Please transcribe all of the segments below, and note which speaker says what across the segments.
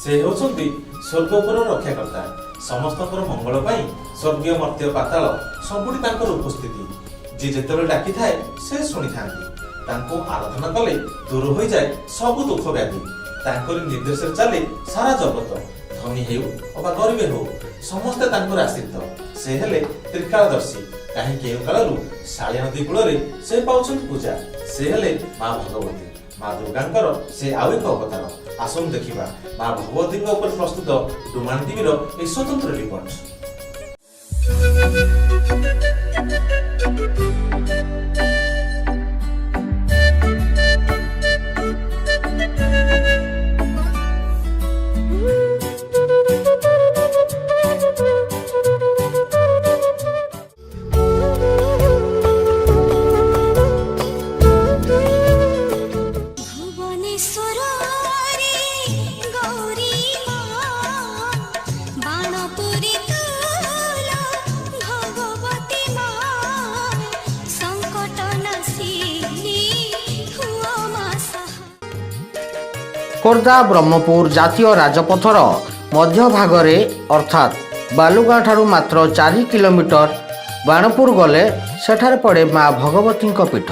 Speaker 1: ସେ ହେଉଛନ୍ତି ସ୍ୱର୍ଗପୁରର ରକ୍ଷାକର୍ତ୍ତା। ସମସ୍ତଙ୍କର ମଙ୍ଗଳ ପାଇଁ ସ୍ୱର୍ଗୀୟ, ମର୍ତ୍ତ୍ୟ, ପାତାଳ ସବୁଠି ତାଙ୍କର ଉପସ୍ଥିତି। ଯିଏ ଯେତେବେଳେ ଡାକିଥାଏ, ସେ ଶୁଣିଥାନ୍ତି। ତାଙ୍କୁ ଆରାଧନା କଲେ ଦୂର ହୋଇଯାଏ ସବୁ ଦୁଃଖ ବ୍ୟାଧି। ତାଙ୍କରି ନିର୍ଦ୍ଦେଶରେ ଚାଲେ ସାରା ଜଗତ। ଧନୀ ହେଉ ଅବା ଗରିବ ହେଉ, ସମସ୍ତେ ତାଙ୍କର ଆଶ୍ରିତ। ସେ ହେଲେ ତ୍ରିକାଳଦର୍ଶୀ। କାହିଁ କେଉଁ କାଳରୁ ଶାଳିଆ ନଦୀ କୂଳରେ ସେ ପାଉଛନ୍ତି ପୂଜା। ସେ ହେଲେ ମା ଭଗବତୀ। ମା ଦୁର୍ଗାଙ୍କର ସେ ଆଉ ଏକ ଅବତାର। ଆସନ୍ତୁ ଦେଖିବା ମା ଭଗବତୀଙ୍କ ଉପରେ ପ୍ରସ୍ତୁତ ଡୁମାଣି ଟିଭିର ଏହି ସ୍ୱତନ୍ତ୍ର ରିପୋର୍ଟ।
Speaker 2: ଭୁବନେଶ୍ୱରରେ ଗୌରୀ ମା, ବାଣପୁରୀ ତୁଲ ଭଗବତୀ ମା, ସଙ୍କଟ ନାଶିନୀ ହୁଅ ମା ସାହା।
Speaker 3: ଖୋର୍ଦ୍ଧା ବ୍ରହ୍ମପୁର ଜାତୀୟ ରାଜପଥର ମଧ୍ୟଭାଗରେ, ଅର୍ଥାତ୍ ବାଲୁଗାଁଠାରୁ ମାତ୍ର 4 କିଲୋମିଟର ବାଣପୁର ଗଲେ ସେଠାରେ ପଡ଼େ ମା ଭଗବତୀଙ୍କ ପୀଠ।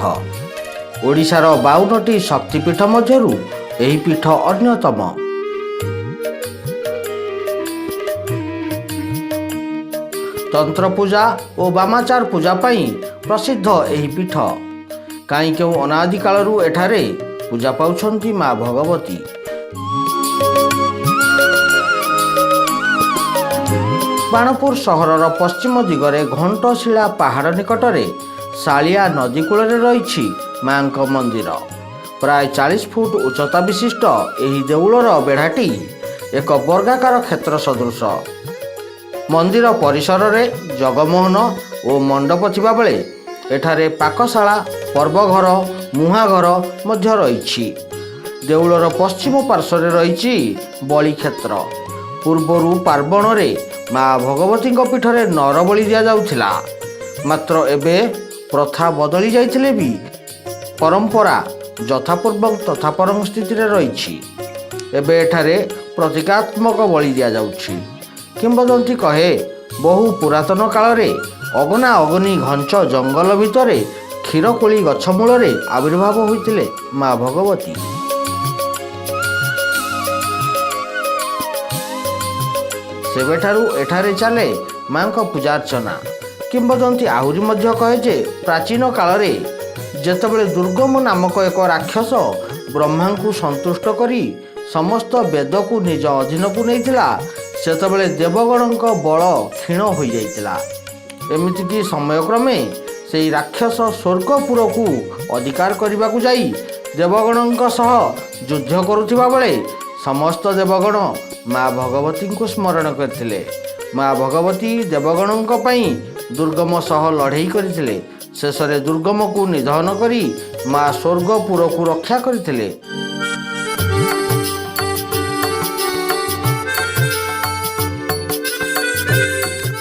Speaker 3: ଓଡ଼ିଶାର 52ଟି ଶକ୍ତିପୀଠ ମଧ୍ୟରୁ ଏହି ପୀଠ ଅନ୍ୟତମ। ତନ୍ତ୍ର ପୂଜା ଓ ବାମାଚାର ପୂଜା ପାଇଁ ପ୍ରସିଦ୍ଧ ଏହି ପୀଠ। କାହିଁ କେଉଁ ଅନାଦି କାଳରୁ ଏଠାରେ ପୂଜା ପାଉଛନ୍ତି ମା ଭଗବତୀ। ବାଣପୁର ସହରର ପଶ୍ଚିମ ଦିଗରେ ଘଣ୍ଟଶିଳା ପାହାଡ଼ ନିକଟରେ ଶାଳିଆ ନଦୀ କୂଳରେ ରହିଛି ମାଙ୍କ ମନ୍ଦିର। ପ୍ରାୟ 40 ଫୁଟ ଉଚ୍ଚତା ବିଶିଷ୍ଟ ଏହି ଦେଉଳର ବେଢ଼ାଟି ଏକ ବର୍ଗାକାର କ୍ଷେତ୍ର ସଦୃଶ। ମନ୍ଦିର ପରିସରରେ ଜଗମୋହନ ଓ ମଣ୍ଡପ ଥିବାବେଳେ ଏଠାରେ ପାକଶାଳା, ପର୍ବଘର, ମୁହାଁଘର ମଧ୍ୟ ରହିଛି। ଦେଉଳର ପଶ୍ଚିମ ପାର୍ଶ୍ୱରେ ରହିଛି ବଳିକ୍ଷେତ୍ର। ପୂର୍ବରୁ ପାର୍ବଣରେ ମା ଭଗବତୀଙ୍କ ପୀଠରେ ନରବଳି ଦିଆଯାଉଥିଲା। ମାତ୍ର ଏବେ ପ୍ରଥା ବଦଳି ଯାଇଥିଲେ ବି ପରମ୍ପରା ଯଥାପୂର୍ବଂ ତଥାପରଂ ସ୍ଥିତିରେ ରହିଛି। ଏବେ ଏଠାରେ ପ୍ରତୀକାତ୍ମକ ବଳି ଦିଆଯାଉଛି। କିମ୍ବଦନ୍ତୀ କହେ, ବହୁ ପୁରାତନ କାଳରେ ଅଗନା ଅଗନି ଘଞ୍ଚ ଜଙ୍ଗଲ ଭିତରେ କ୍ଷୀରକୋଳି ଗଛ ମୂଳରେ ଆବିର୍ଭାବ ହୋଇଥିଲେ ମା ଭଗବତୀ। ସେବେଠାରୁ ଏଠାରେ ଚାଲେ ମାଙ୍କ ପୂଜାର୍ଚ୍ଚନା। କିମ୍ବଦନ୍ତୀ ଆହୁରି ମଧ୍ୟ କହେ ଯେ ପ୍ରାଚୀନ କାଳରେ ଯେତେବେଳେ ଦୁର୍ଗମ ନାମକ ଏକ ରାକ୍ଷସ ବ୍ରହ୍ମାଙ୍କୁ ସନ୍ତୁଷ୍ଟ କରି ସମସ୍ତ ବେଦକୁ ନିଜ ଅଧୀନକୁ ନେଇଥିଲା, ସେତେବେଳେ ଦେବଗଣଙ୍କ ବଳ କ୍ଷୀଣ ହୋଇଯାଇଥିଲା। ଏମିତିକି ସମୟକ୍ରମେ ସେହି ରାକ୍ଷସ ସ୍ୱର୍ଗପୁରକୁ ଅଧିକାର କରିବାକୁ ଯାଇ ଦେବଗଣଙ୍କ ସହ ଯୁଦ୍ଧ କରୁଥିବା ବେଳେ ସମସ୍ତ ଦେବଗଣ ମା ଭଗବତୀଙ୍କୁ ସ୍ମରଣ କରିଥିଲେ। ମା ଭଗବତୀ ଦେବଗଣଙ୍କ ପାଇଁ ଦୁର୍ଗମ ସହ ଲଢ଼େଇ କରିଥିଲେ। ଶେଷରେ ଦୁର୍ଗମକୁ ନିଧନ କରି ମା ସ୍ୱର୍ଗପୁରକୁ ରକ୍ଷା କରିଥିଲେ।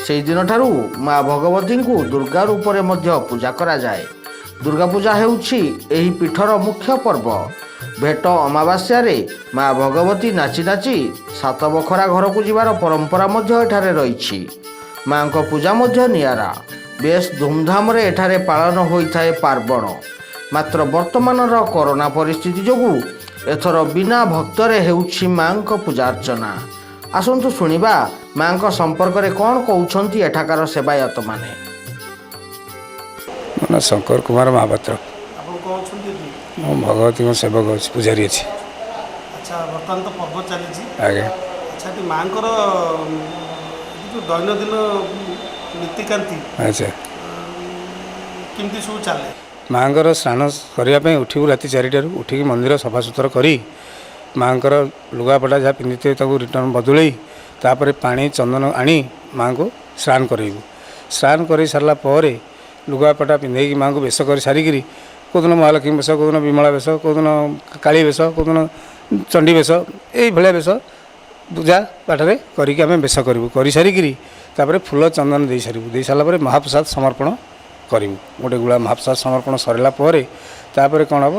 Speaker 3: ସେହିଦିନଠାରୁ ମା ଭଗବତୀଙ୍କୁ ଦୁର୍ଗା ରୂପରେ ମଧ୍ୟ ପୂଜା କରାଯାଏ। ଦୁର୍ଗା ପୂଜା ହେଉଛି ଏହି ପୀଠର ମୁଖ୍ୟ ପର୍ବ। ଭେଟ ଅମାବାସ୍ୟାରେ ମା ଭଗବତୀ ନାଚି ନାଚି ସାତ ବଖରା ଘରକୁ ଯିବାର ପରମ୍ପରା ମଧ୍ୟ ଏଠାରେ ରହିଛି। ମାଙ୍କ ପୂଜା ମଧ୍ୟ ନିଆରା। ବେଶ ଧୁମଧାମରେ ଏଠାରେ ପାଳନ ହୋଇଥାଏ ପାର୍ବଣ। ମାତ୍ର ବର୍ତ୍ତମାନର କରୋନା ପରିସ୍ଥିତି ଯୋଗୁଁ ଏଥର ବିନା ଭକ୍ତରେ ହେଉଛି ମାଙ୍କ ପୂଜାର୍ଚ୍ଚନା। ଆସନ୍ତୁ ଶୁଣିବା ମାଙ୍କ ସମ୍ପର୍କରେ କ'ଣ କହୁଛନ୍ତି ଏଠାକାର ସେବାୟତମାନେ।
Speaker 4: ମୋ ନାଁ ଶଙ୍କର କୁମାର ମହାପାତ୍ର।
Speaker 5: ଆପଣ କ'ଣ ଅଛନ୍ତି ଏଠି?
Speaker 4: ମୁଁ ଭଗବତୀଙ୍କ ସେବକ ଅଛି, ପୂଜାରୀ ଅଛି।
Speaker 5: ଆଚ୍ଛା, ବର୍ତ୍ତମାନ ତ ପର୍ବ ଚାଲିଛି।
Speaker 4: ଆଜ୍ଞା।
Speaker 5: ଆଚ୍ଛା, ଏଠି ମାଙ୍କର ଏଠି ଯେଉଁ ଦୈନନ୍ଦିନ ନୀତିକାନ୍ତି କେମିତି ସବୁ ଚାଲେ?
Speaker 4: ମାଆଙ୍କର ସ୍ନାନ କରିବା ପାଇଁ ଉଠିବୁ ରାତି 4ଟାରୁ। ଉଠିକି ମନ୍ଦିର ସଫାସୁତୁରା କରି, ମାଆଙ୍କର ଲୁଗାପଟା ଯାହା ପିନ୍ଧିଥିବେ ତାକୁ ରିଟର୍ଣ୍ଣ ବଦଳେଇ, ତାପରେ ପାଣି ଚନ୍ଦନ ଆଣି ମାଆଙ୍କୁ ସ୍ନାନ କରାଇବୁ। ସ୍ନାନ କରାଇ ସାରିଲା ପରେ ଲୁଗାପଟା ପିନ୍ଧେଇକି ମାଆଙ୍କୁ ବେଶ କରି ସାରିକିରି, କେଉଁଦିନ ମହାଲକ୍ଷ୍ମୀ ବେଶ, କେଉଁଦିନ ବିମଳା ବେଶ, କେଉଁଦିନ କାଳୀ ବେଶ, କେଉଁଦିନ ଚଣ୍ଡୀ ବେଶ, ଏଇଭଳିଆ ବେଶ ପୂଜା ପାଠରେ କରିକି ଆମେ ବେଶ କରିବୁ। କରିସାରିକିରି ତାପରେ ଫୁଲ ଚନ୍ଦନ ଦେଇସାରିବୁ। ଦେଇସାରିଲା ପରେ ମହାପ୍ରସାଦ ସମର୍ପଣ କରିବୁ ଗୋଟେ ଗୁଳା। ମହାପ୍ରସାଦ ସମର୍ପଣ ସରିଲା ପରେ ତାପରେ କ'ଣ ହେବ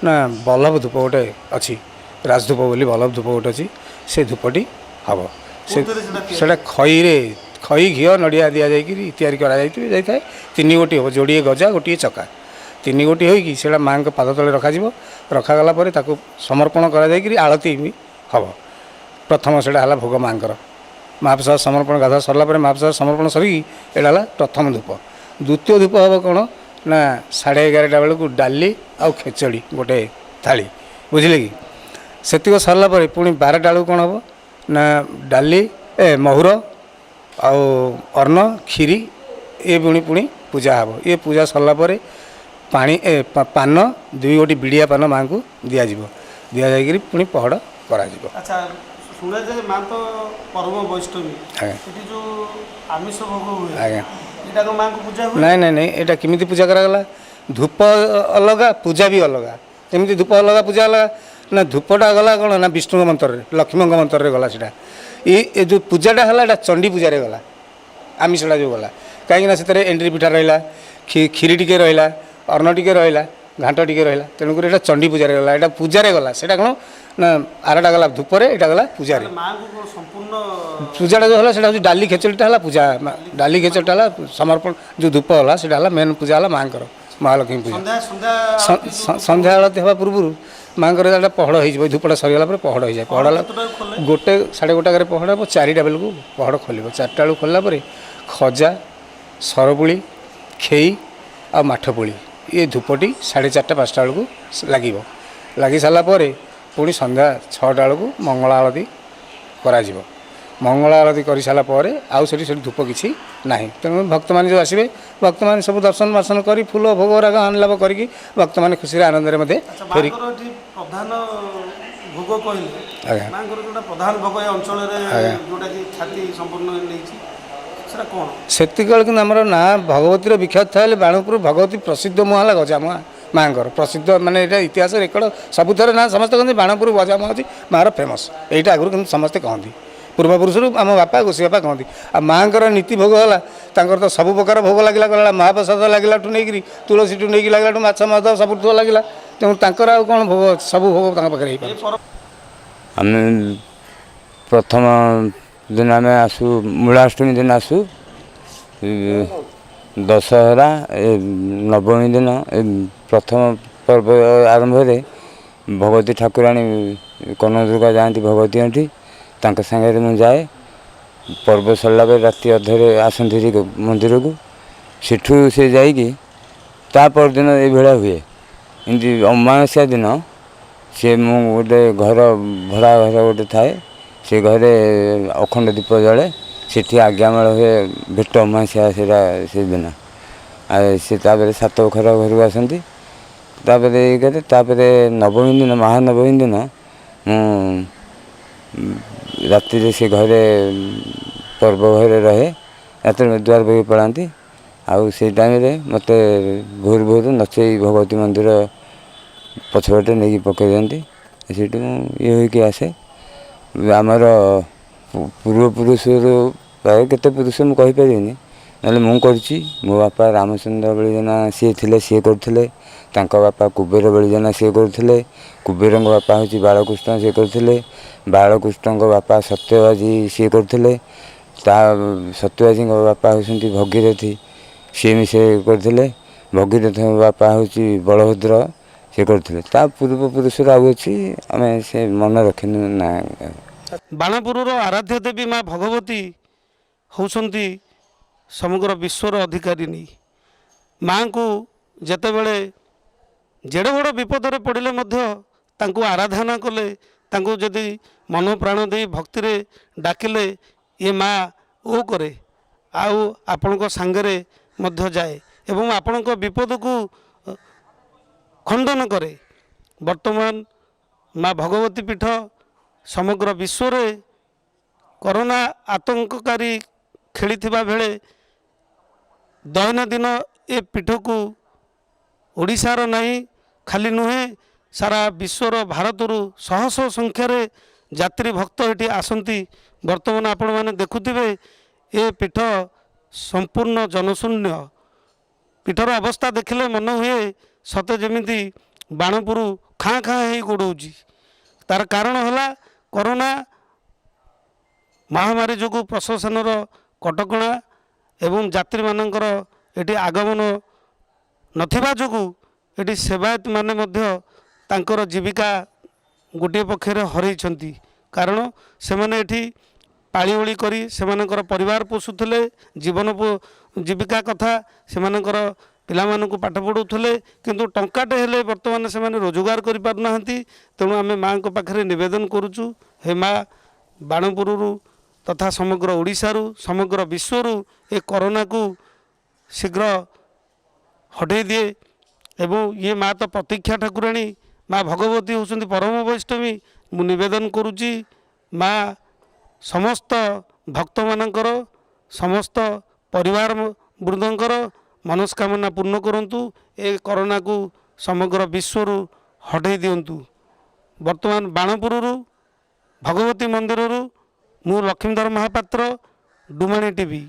Speaker 4: ନା, ବଲ୍ଲଭ ଧୂପ ଗୋଟେ ଅଛି, ରାଜଧୂପ ବୋଲି ବଲ୍ଲଭ ଧୂପ ଗୋଟେ ଅଛି। ସେ ଧୂପଟି ହେବ। ସେ
Speaker 5: କୋଉଥିରେ ସେଟା ତିଆରି?
Speaker 4: ସେଇଟା ଖଇରେ, ଖଇ, ଘିଅ, ନଡ଼ିଆ ଦିଆଯାଇକିରି ତିଆରି କରାଯାଇଥିବେ ଯାଇଥାଏ। ତିନି ଗୋଟି ହେବ, ଯୋଡ଼ିଏ ଗଜା, ଗୋଟିଏ ଚକା, ତିନି ଗୋଟି ହୋଇକି ସେଇଟା ମାଆଙ୍କ ପାଦ ତଳେ ରଖାଯିବ। ରଖାଗଲା ପରେ ତାକୁ ସମର୍ପଣ କରାଯାଇକିରି ଆଳତି ବି ହେବ। ପ୍ରଥମ ସେଇଟା ହେଲା ଭୋଗ ମାଆଙ୍କର। ମହାପ୍ରସାଦ ସମର୍ପଣ, ଗାଧୁଆ ସରିଲା ପରେ ମହାପ୍ରସାଦ ସମର୍ପଣ ସରିକି ଏଇଟା ହେଲା ପ୍ରଥମ ଧୂପ। ଦ୍ୱିତୀୟ ଧୂପ ହେବ କ'ଣ ନା 11:30 ବେଳକୁ ଡାଲି ଆଉ ଖେଚଡ଼ି ଗୋଟେ ଥାଳି, ବୁଝିଲେ କି? ସେତିକ ସରିଲା ପରେ ପୁଣି 12ଟା ବେଳକୁ କ'ଣ ହେବ ନା ଡାଲି, ମହୁର ଆଉ ଅନ୍ନ, କ୍ଷୀରି, ଏ ପୁଣି ପୁଣି ପୂଜା ହେବ। ଏ ପୂଜା ସରିଲା ପରେ ପାଣି, ପାନ, ଦୁଇ ଗୋଟି ବିଡ଼ିଆ ପାନ ମାଆଙ୍କୁ ଦିଆଯିବ। ଦିଆଯାଇକିରି ପୁଣି ପହଡ଼ କରାଯିବ।
Speaker 5: ଆଚ୍ଛା, ଶୁଣାଯାଏ ମା ତ ପରମ ବୈଷ୍ଣବୀ।
Speaker 4: ଆଜ୍ଞା।
Speaker 5: ଏଠି ଯେଉଁ ଆମିଷ ଭୋଗ ହୁଏ,
Speaker 4: ଆଜ୍ଞା,
Speaker 5: ଏଇଟା କଣ ମାଆଙ୍କୁ ପୂଜା ହୁଏ?
Speaker 4: ନାଇଁ ନାଇଁ ନାଇଁ, ଏଇଟା କେମିତି ପୂଜା କରାଗଲା? ଧୂପ ଅଲଗା, ପୂଜା ବି ଅଲଗା। କେମିତି ଧୂପ ଅଲଗା, ପୂଜା ଅଲଗା? ନା ଧୂପଟା ଗଲା କ'ଣ ନା ବିଷ୍ଣୁଙ୍କ ମନ୍ତ୍ରରେ, ଲକ୍ଷ୍ମୀଙ୍କ ମନ୍ତ୍ରରେ ଗଲା ସେଇଟା। ଏ ଯେଉଁ ପୂଜାଟା ହେଲା, ଏଇଟା ଚଣ୍ଡୀ ପୂଜାରେ ଗଲା। ଆମିଷଟା ଯେଉଁ ଗଲା, କାହିଁକିନା ସେଥିରେ ଏଣ୍ଡୁରି ପିଠା ରହିଲା, କ୍ଷୀରି ଟିକେ ରହିଲା, ଅନ୍ନ ଟିକେ ରହିଲା, ଘାଣ୍ଟ ଟିକେ ରହିଲା। ତେଣୁକରି ଏଇଟା ଚଣ୍ଡୀ ପୂଜାରେ ଗଲା, ଏଇଟା ପୂଜାରେ ଗଲା। ସେଇଟା କ'ଣ ନା ଆରଟା ଗଲା ଧୂପରେ, ଏଇଟା ଗଲା ପୂଜାରେ।
Speaker 5: ତାହେଲେ ମାଆଙ୍କୁ କଣ ସମ୍ପୂର୍ଣ୍ଣ
Speaker 4: ପୂଜାଟା ଯେଉଁ ହେଲା, ସେଇଟା ହେଉଛି ଡାଲି ଖେଚଡ଼ିଟା ହେଲା ପୂଜା। ଡାଲି ଖେଚଡ଼ିଟା ହେଲା ସମର୍ପଣ। ଯେଉଁ ଧୂପ ହେଲା, ସେଇଟା ହେଲା ମେନ୍ ପୂଜା ହେଲା ମାଆଙ୍କର, ମହାଲକ୍ଷ୍ମୀ ପୂଜା।
Speaker 5: ସନ୍ଧ୍ୟା ସନ୍ଧ୍ୟା ଆଳତି ଯୋଉ
Speaker 4: ସନ୍ଧ୍ୟା ଆଳତି ହେବା ପୂର୍ବରୁ ମାଆଙ୍କର ଏଇଟା ପହଡ଼ ହେଇଯିବ। ଏଇ ଧୂପଟା ସରିଗଲା ପରେ ପହଡ଼ ହେଇଯାଏ। ପହଡ଼ ହେଲା
Speaker 5: କେତେଟାକୁ ଖୋଲେ?
Speaker 4: ଗୋଟେ 1:30କରେ ପହଡ଼ ହେବ, 4ଟା ବେଳକୁ ପହଡ଼ ଖୋଲିବ। 4ଟା ବେଳକୁ ଖୋଲିଲା ପରେ ଖଜା, ସରପୁଳି, ଖେଇ ଆଉ ମାଠପୁଳି, ଏ ଧୂପଟି 4:30, 5ଟା ବେଳକୁ ଲାଗିବ। ଲାଗି ସାରିଲା ପରେ ପୁଣି ସନ୍ଧ୍ୟା 6ଟା ବେଳକୁ ମଙ୍ଗଳ ଆଳତି କରାଯିବ। ମଙ୍ଗଳ ଆଳତି କରିସାରିଲା ପରେ ଆଉ ସେଠି ସେଠି ଧୂପ କିଛି ନାହିଁ। ତେଣୁ ଭକ୍ତମାନେ ଯେଉଁ ଆସିବେ, ଭକ୍ତମାନେ ସବୁ ଦର୍ଶନ ମାର୍ଶନ କରି, ଫୁଲ ଭୋଗ ରାଗ ଆନଲାଭ କରିକି ଭକ୍ତମାନେ ଖୁସିରେ ଆନନ୍ଦରେ ମଧ୍ୟ
Speaker 5: ଆଚ୍ଛା,
Speaker 4: ଫେରି
Speaker 5: ମାଆଙ୍କର ଏଠି ପ୍ରଧାନ ଭୋଗ କହିଲେ,
Speaker 4: ଆଜ୍ଞା।
Speaker 5: ମାଆଙ୍କର ଯୋଉଟା ପ୍ରଧାନ ଭୋଗ ଏ ଅଞ୍ଚଳରେ,
Speaker 4: ଆଜ୍ଞା।
Speaker 5: ଯୋଉଟା କି ଖ୍ୟାତି ସମ୍ପୂର୍ଣ୍ଣ ନେଇଛି, ସେଟା କ'ଣ?
Speaker 4: ସେତିକିବେଳେ କିନ୍ତୁ ଆମର ନାଁ ଭଗବତୀର ବିଖ୍ୟାତ ଥାଏ। ହେଲେ ବାଣପୁର ଭଗବତୀ ପ୍ରସିଦ୍ଧ ମୁହାଁ ହେଲା ଗଜାମୁହାଁ ମାଆଙ୍କର ପ୍ରସିଦ୍ଧ। ମାନେ ଏଇଟା ଇତିହାସ ରେକର୍ଡ଼ ସବୁଥିରେ ନାଁ ସମସ୍ତେ କହନ୍ତି ବାଣପୁର ଗଜାମୁହାଁ ହେଉଛି ମାଆର ଫେମସ୍। ଏଇଟା ଆଗରୁ କିନ୍ତୁ ସମସ୍ତେ କହନ୍ତି, ପୂର୍ବପୁରୁଷରୁ ଆମ ବାପା, ଗୋସି ବାପା କହନ୍ତି। ଆଉ ମାଆଙ୍କର ନୀତି ଭୋଗ ହେଲା, ତାଙ୍କର ତ ସବୁ ପ୍ରକାର ଭୋଗ ଲାଗିଲା। ଗଲା ମହାପ୍ରସାଦ ଲାଗିଲାଠୁ ନେଇକିରି, ତୁଳସୀଠୁ ନେଇକି ଲାଗିଲାଠୁ, ମାଛ ମଦ ସବୁଠୁ ଲାଗିଲା। ତେଣୁ ତାଙ୍କର ଆଉ କ'ଣ ଭୋଗ ଅଛି? ସବୁ ଭୋଗ ତାଙ୍କ ପାଖରେ ହେଇପାରୁଛି।
Speaker 5: ଏ ପର
Speaker 6: ଆମେ ପ୍ରଥମ ଦିନ ଆମେ ଆସୁ, ମୂଳାଷ୍ଟମୀ ଦିନ ଆସୁ, ଏ, ଦଶହରା, ଏ ନବମୀ ଦିନ, ଏ ପ୍ରଥମ ପର୍ବ ଆରମ୍ଭରେ ଭଗବତୀ ଠାକୁରାଣୀ କନକ ଦୁର୍ଗା ଯାଆନ୍ତି ଭଗବତୀ ଏଠି, ତାଙ୍କ ସାଙ୍ଗରେ ମୁଁ ଯାଏ। ପର୍ବ ସରିଲା ପରେ ରାତି ଅଧରେ ଆସନ୍ତି ହେରି ମନ୍ଦିରକୁ। ସେଠୁ ସେ ଯାଇକି ତା ପରଦିନ ଏଇଭଳିଆ ହୁଏ। ଏମିତି ଅମାବାସ୍ୟା ଦିନ ସେ ମୁଁ ଗୋଟେ ଘର ଭଡ଼ା ଘର ଗୋଟେ ଥାଏ, ସେ ଘରେ ଅଖଣ୍ଡ ଦୀପ ଜଳେ, ସେଠି ଆଜ୍ଞାମାଳ ହୁଏ ଭେଟ ଅମାବାସ୍ୟା ସେଇଟା ସେଦିନ। ଆଉ ସେ ତାପରେ ସାତ ବଖରା ଘରକୁ ଆସନ୍ତି। ତାପରେ ଇଏ କରେ। ତାପରେ ନବମୀ ଦିନ, ମହାନବମୀ ଦିନ ମୁଁ ରାତିରେ ସେ ଘରେ ପର୍ବ ଘରେ ରହେ। ରାତିରେ ଦୁଆର ପକେଇ ପଳାନ୍ତି। ଆଉ ସେଇ ଟାଇମ୍ରେ ମୋତେ ଭୋରୁ ଭୋରୁ ନଚେଇ ଭଗବତୀ ମନ୍ଦିର ପଛପଟେ ନେଇକି ପକାଇ ଦିଅନ୍ତି। ସେଇଠୁ ମୁଁ ଇଏ ହୋଇକି ଆସେ। ଆମର ପୂର୍ବପୁରୁଷରୁ ପ୍ରାୟ କେତେ ପୁରୁଷ ମୁଁ କହିପାରିବିନି, ନହେଲେ ମୁଁ କରୁଛି। ମୋ ବାପା ରାମଚନ୍ଦ୍ର ବଳିଜେନା ସିଏ ଥିଲେ, ସିଏ କରୁଥିଲେ। ତାଙ୍କ ବାପା କୁବେର ବଳିଜେନା ସିଏ କରୁଥିଲେ। କୁବେରଙ୍କ ବାପା ହେଉଛି ବାଳକୃଷ୍ଣ, ସିଏ କରୁଥିଲେ। ବାଳକୃଷ୍ଣଙ୍କ ବାପା ସତ୍ୟବାଜୀ, ସିଏ କରୁଥିଲେ। ତା ସତ୍ୟବାଜୀଙ୍କ ବାପା ହେଉଛନ୍ତି ଭଗୀରଥୀ, ସିଏ ବି ସେ କରୁଥିଲେ। ଭଗୀରଥଙ୍କ ବାପା ହେଉଛି ବଳଭଦ୍ର, ସେ କରୁଥିଲେ। ତା ପୂର୍ବପୁରୁଷରୁ ଆଉ ଅଛି, ଆମେ ସେ ମନେ ରଖିନୁ ନା।
Speaker 5: ବାଣପୁରର ଆରାଧ୍ୟ ଦେବୀ ମା ଭଗବତୀ ହେଉଛନ୍ତି ସମଗ୍ର ବିଶ୍ୱର ଅଧିକାରିଣୀ। ମାଆଙ୍କୁ ଯେତେବେଳେ ଯେଡ଼େ ବଡ଼ ବିପଦରେ ପଡ଼ିଲେ ମଧ୍ୟ ତାଙ୍କୁ ଆରାଧନା କଲେ, ତାଙ୍କୁ ଯଦି ମନ ପ୍ରାଣ ଦେଇ ଭକ୍ତିରେ ଡାକିଲେ, ଇଏ ମା ଓ କରେ ଆଉ ଆପଣଙ୍କ ସାଙ୍ଗରେ ମଧ୍ୟ ଯାଏ ଏବଂ ଆପଣଙ୍କ ବିପଦକୁ ଖଣ୍ଡନ କରେ। ବର୍ତ୍ତମାନ ମା ଭଗବତୀ ପୀଠ ସମଗ୍ର ବିଶ୍ୱରେ କରୋନା ଆତଙ୍କକାରୀ ଖେଳିଥିବା ବେଳେ ଦୈନନ୍ଦିନ ଏ ପୀଠକୁ ଓଡ଼ିଶାର ନାହିଁ ଖାଲି ନୁହେଁ, ସାରା ବିଶ୍ୱର ଭାରତରୁ ଶହ ଶହ ସଂଖ୍ୟାରେ ଯାତ୍ରୀ ଭକ୍ତ ଏଠି ଆସନ୍ତି। ବର୍ତ୍ତମାନ ଆପଣମାନେ ଦେଖୁଥିବେ ଏ ପୀଠ ସମ୍ପୂର୍ଣ୍ଣ ଜନଶୂନ୍ୟ। ପୀଠର ଅବସ୍ଥା ଦେଖିଲେ ମନ ହୁଏ ସତେ ଯେମିତି ବାଣପୁର ଖାଁ ଖାଁ ହେଇ ଗୋଡ଼ଉଛି। ତାର କାରଣ ହେଲା କରୋନା ମହାମାରୀ ଯୋଗୁଁ ପ୍ରଶାସନର କଟକଣା ଏବଂ ଯାତ୍ରୀମାନଙ୍କର ଏଠି ଆଗମନ ନଥିବା ଯୋଗୁଁ ଏଠି ସେବାୟତମାନେ ମଧ୍ୟ ତାଙ୍କର ଜୀବିକା ଗୋଟିଏ ପକ୍ଷରେ ହରାଇଛନ୍ତି। କାରଣ ସେମାନେ ଏଠି ପାଳିଓଳି କରି ସେମାନଙ୍କର ପରିବାର ପୋଷୁଥିଲେ, ଜୀବନ ଜୀବିକା କଥା, ସେମାନଙ୍କର ପିଲାମାନଙ୍କୁ ପାଠ ପଢ଼ାଉଥିଲେ। କିନ୍ତୁ ଟଙ୍କାଟେ ହେଲେ ବର୍ତ୍ତମାନ ସେମାନେ ରୋଜଗାର କରିପାରୁନାହାନ୍ତି। ତେଣୁ ଆମେ ମାଆଙ୍କ ପାଖରେ ନିବେଦନ କରୁଛୁ, ହେ ମା, ବାଣପୁରରୁ ତଥା ସମଗ୍ର ଓଡ଼ିଶାରୁ, ସମଗ୍ର ବିଶ୍ୱରୁ ଏ କରୋନାକୁ ଶୀଘ୍ର ହଟେଇ ଦିଏ। ଏବଂ ଇଏ ମା ତ ପ୍ରତୀକ୍ଷା ଠାକୁରାଣୀ, ମା ଭଗବତୀ ହେଉଛନ୍ତି ପରମ ବୈଷ୍ଣବୀ। ମୁଁ ନିବେଦନ କରୁଛି, ମା ସମସ୍ତ ଭକ୍ତମାନଙ୍କର, ସମସ୍ତ ପରିବାର ବୃନ୍ଦଙ୍କର ମନସ୍କାମନା ପୂର୍ଣ୍ଣ କରନ୍ତୁ, ଏ କରୋନାକୁ ସମଗ୍ର ବିଶ୍ୱରୁ ହଟେଇ ଦିଅନ୍ତୁ। ବର୍ତ୍ତମାନ ବାଣପୁରରୁ ଭଗବତୀ ମନ୍ଦିରରୁ ମୁଁ ଲକ୍ଷ୍ମୀଧର ମହାପାତ୍ର, ଡୁମାଣି ଟିଭି।